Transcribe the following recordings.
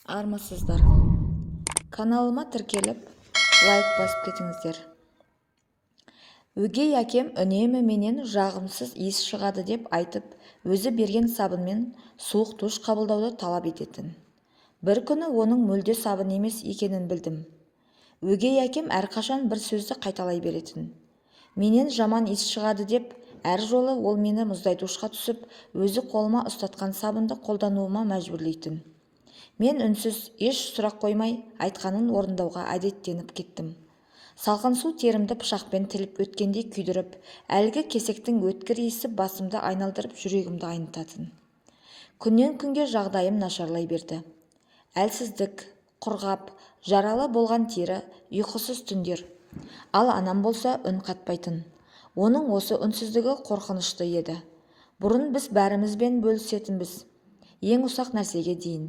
Армысыздар! Каналыма тіркеліп, лайк басып кетіңіздер. Өгей әкем үнемі менен жағымсыз иіс шығады деп айтып, өзі берген сабынмен суық душ қабылдауды талап ететін. Бір күні оның мүлде сабын емес екенін білдім. Өгей әкем әрқашан бір сөзді қайталай беретін. Менен жаман иіс шығады деп, әр жолы ол мені мұздай душқа түсіп, өзі қолыма ұстатқан сабынды қолдануыма мәжбүрлейтін. Мен үнсіз, еш сұрақ қоймай, айтқанын орындауға әдеттеніп кеттім. Салқын су терімді пышақпен тіліп өткендей күйдіріп, әлгі кесектің өткір иісі басымды айналдырып, жүрегімді айнытатын. Күннен күнге жағдайым нашарлай берді. Әлсіздік, құрғап, жаралы болған тері, ұйқысыз түндер. Ал анам болса үн қатпайтын. Оның осы үнсіздігі қорқынышты еді. Бұрын біз бәрімізбен бөлісетінбіз. Ең ұсақ нәрсеге дейін.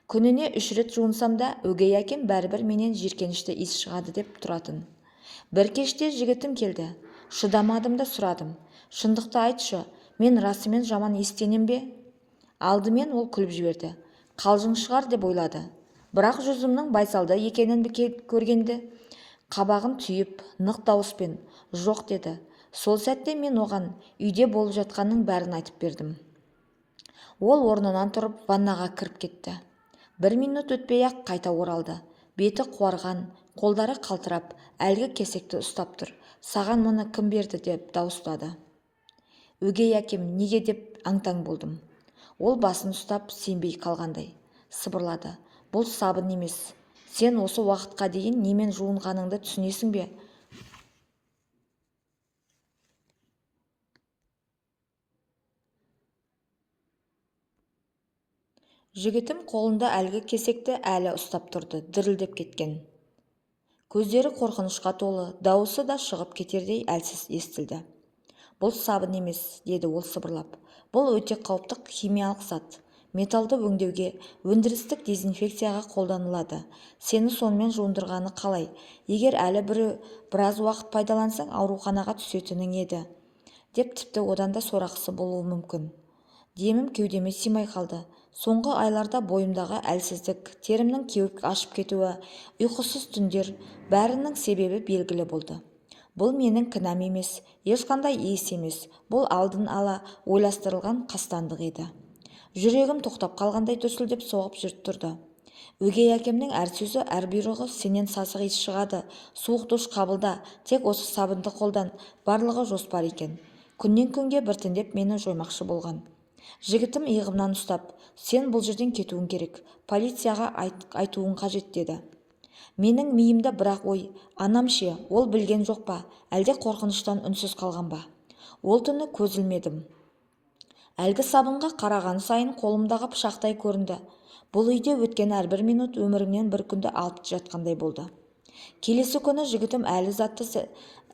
Күніне 3 рет жуынсам да, өгей әкем бәрібір менен жиіркенішті иіс шығады деп тұратын. Бір кеште жігітім келді. Шыдамадым да сұрадым. Шындықты айтшы, мен расымен жаман иістенем бе? Алдымен ол күліп жіберді. Қалжың шығар деп ойлады. Бірақ жүзімнің байсалды екенін көргенде қабағын түйіп, нық дауыспен жоқ деді. Сол сәтте мен оған үйде болып жатқанның бәрін айтып бердім. Ол орнынан тұрып ваннаға кіріп кетті. Бір минут өтпей-ақ қайта оралды. Беті қуарған, қолдары қалтырап, әлгі кесекті ұстап тұр. Саған мұны кім берді деп дауыстады. Өгей әкем неге деп аң-таң болдым. Ол басын ұстап сенбей қалғандай сыбырлады. Бұл сабын емес. Сен осы уақытқа дейін немен жуынғаныңды түсінесің бе? Жігітім қолында әлгі кесекті әлі ұстап тұрды, дірілдеп кеткен. Көздері қорқынышқа толы, дауысы да шығып кетердей әлсіз естілді. Бұл сабын емес, деді ол сыбырлап. Бұл өте қауіпті химиялық зат. Металды өңдеуге, өндірістік дезинфекцияға қолданылады. Сені сонымен жуындырғаны қалай? Егер әлі біраз уақыт пайдалансаң, ауруханаға түсетінің еді, деп тіпті одан да сорақысы болуы мүмкін. Демім кеудеме сыймай қалды. Соңғы айларда бойымдағы әлсіздік, терімнің кеуіп ашып кетуі, ұйқысыз түндер, бәрінің себебі белгілі болды. Бұл менің кінәм емес, ешқандай иіс емес, бұл алдын ала ойластырылған қастандық еді. Жүрегім тоқтап қалғандай дүрсілдеп соғып жүріп тұрды. Өгей әкемнің әр сөзі, әр бұйрығы сенен сасық иіс шығады, суық душ қабылда, тек осы сабынды қолдан, барлығы жоспар екен. Күннен күнге біртіндеп мені жоймақшы болған. Жігітім иығымнан ұстап, сен бұл жерден кетуің керек, полицияға айтуың қажет деді. Менің миымда бірақ ой, анам ше, ол білген жоқ па, әлде қорқыныштан үнсіз қалған ба? Ол түні көз ілмедім. Әлгі сабынға қараған сайын қолымдағы пышақтай көрінді. Бұл үйде өткен әрбір минут өмірімнен бір күнді алып жатқандай болды. Келесі күні жігітім әлі затты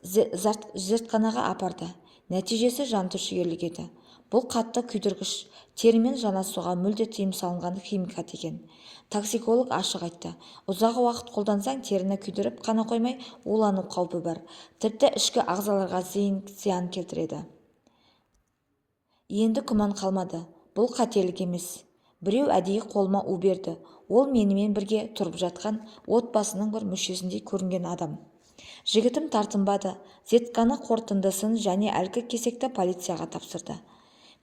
зертханаға апарды. Нәтижесі жан түршігерлік еді. Бұл қатты күйдіргіш, терімен жанасуға мүлде тыйым салынған химикат екен. Токсиколог ашық айтты. Ұзақ уақыт қолдансаң теріні күйдіріп қана қоймай улану қаупі бар. Тіпті ішкі ағзаларға зиян келтіреді. Енді күмән қалмады. Бұл қателік емес. Біреу әдейі қолыма у берді. Ол менімен бірге тұрып жатқан отбасының бір мүшесіндей көрінген адам. Жігітім тартынбады. Зертхана қорытындысын және әлгі кесекті полицияға тапсырды.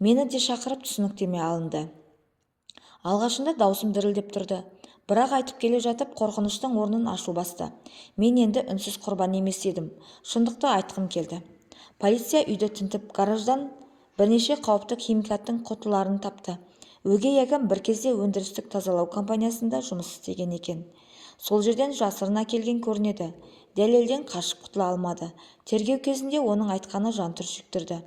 Мені де шақырып түсініктеме алынды. Алғашында даусым дірілдеп тұрды. Бірақ айтып келе жатып қорқыныштың орнын ашу басты. Мен енді үнсіз құрбан емес едім. Шындықты айтқым келді. Полиция үйді тінтіп, гараждан бірнеше қауіпті химикаттың құтыларын тапты. Өгей әкем бір кезде өндірістік тазалау компаниясында жұмыс істеген екен. Сол жерден жасырын әкелген көрінеді. Дәлелден қашып құтыла алмады. Тергеу кезінде оның айтқаны жан түршіктірді.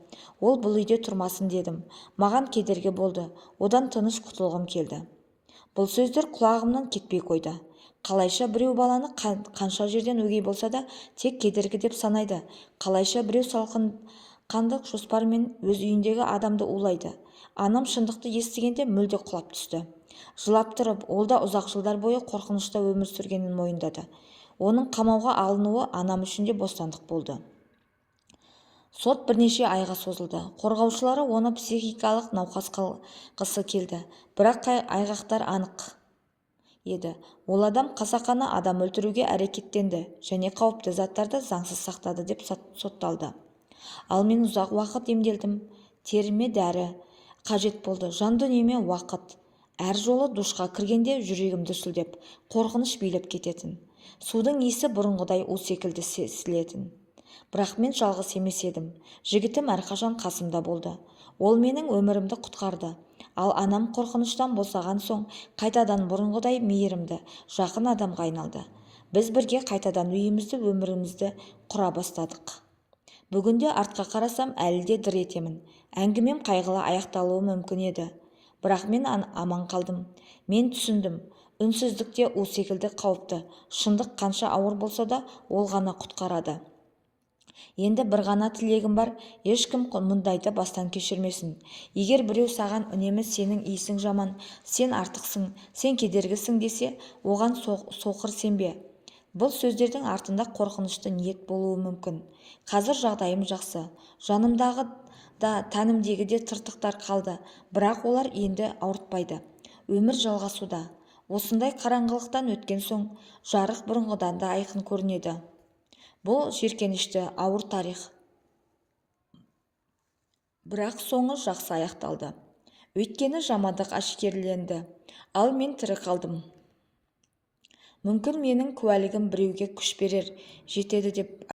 Ол бұл үйде тұрмасын дедім. Маған кедергі болды. Одан тыныш құтылғым келді. Бұл сөздер құлағымнан кетпей қойды. Қалайша біреу баланы қанша жерден өгей болса да тек кедергі деп санайды. Қалайша біреу салқын қандық жоспармен өз үйіндегі адамды улайды. Анам шындықты естігенде мүлде құлап түсті. Жылап тұрып, ол да ұзақ жылдар бойы қорқынышта өмір сүргенін мойындады. Оның қамауға алынуы анам үшін де бостандық болды. Сот бірнеше айға созылды. Қорғаушылары оны психикалық науқас қылғысы келді. Бірақ айғақтар анық. Еді. Ол адам қасақана адам өлтіруге әрекеттенді және қауіпті заттарды заңсыз сақтады деп сотталды. Ал мен ұзақ уақыт емделдім. Теріме дәрі қажет болды, жан дүниеме уақыт. Әр жолы душқа кіргенде жүрегім дүрсілдеп, қорқыныш билеп кететін. Судың иісі бұрынғыдай у секілді сезілетін. Бірақ мен жалғыз емес едім. Жігітім әрқашан қасымда болды. Ол менің өмірімді құтқарды. Ал анам қорқыныштан босаған соң қайтадан бұрынғыдай мейірімді, жақын адамға айналды. Біз бірге қайтадан үйімізді, өмірімізді құра бастадық. Бүгінде артқа қарасам, әлі де дір етемін. Әңгімем қайғылы аяқталуы мүмкін еді. Бірақ мен аман қалдым. Мен түсіндім: үнсіздік те у секілді қауіпті. Шындық қанша ауыр болса да, ол ғана құтқарады. Енді бір ғана тілегім бар: ешкім мұндайды бастан кешірмесін. Егер біреу саған үнемі «Сенің иісің жаман», «Сен артықсың», «Сен кедергісің» десе, оған соқыр сенбе. Бұл сөздердің артында қорқынышты ниет болуы мүмкін. Қазір жағдайым жақсы. Жанымдағы да, тәнімдегі де тыртықтар қалды, бірақ олар енді ауыртпайды. Өмір жалғасуда. Осындай қараңғылықтан өткен соң, жарық бұрынғыдан да айқын көрінеді. Бұл жеркенішті, ауыр тарих, бірақ соңы жақсы аяқталды. Өйткені жамандық әшкереленді, ал мен тірі қалдым. Мүмкін, менің куәлігім біреуге күш берер, жетеді деп.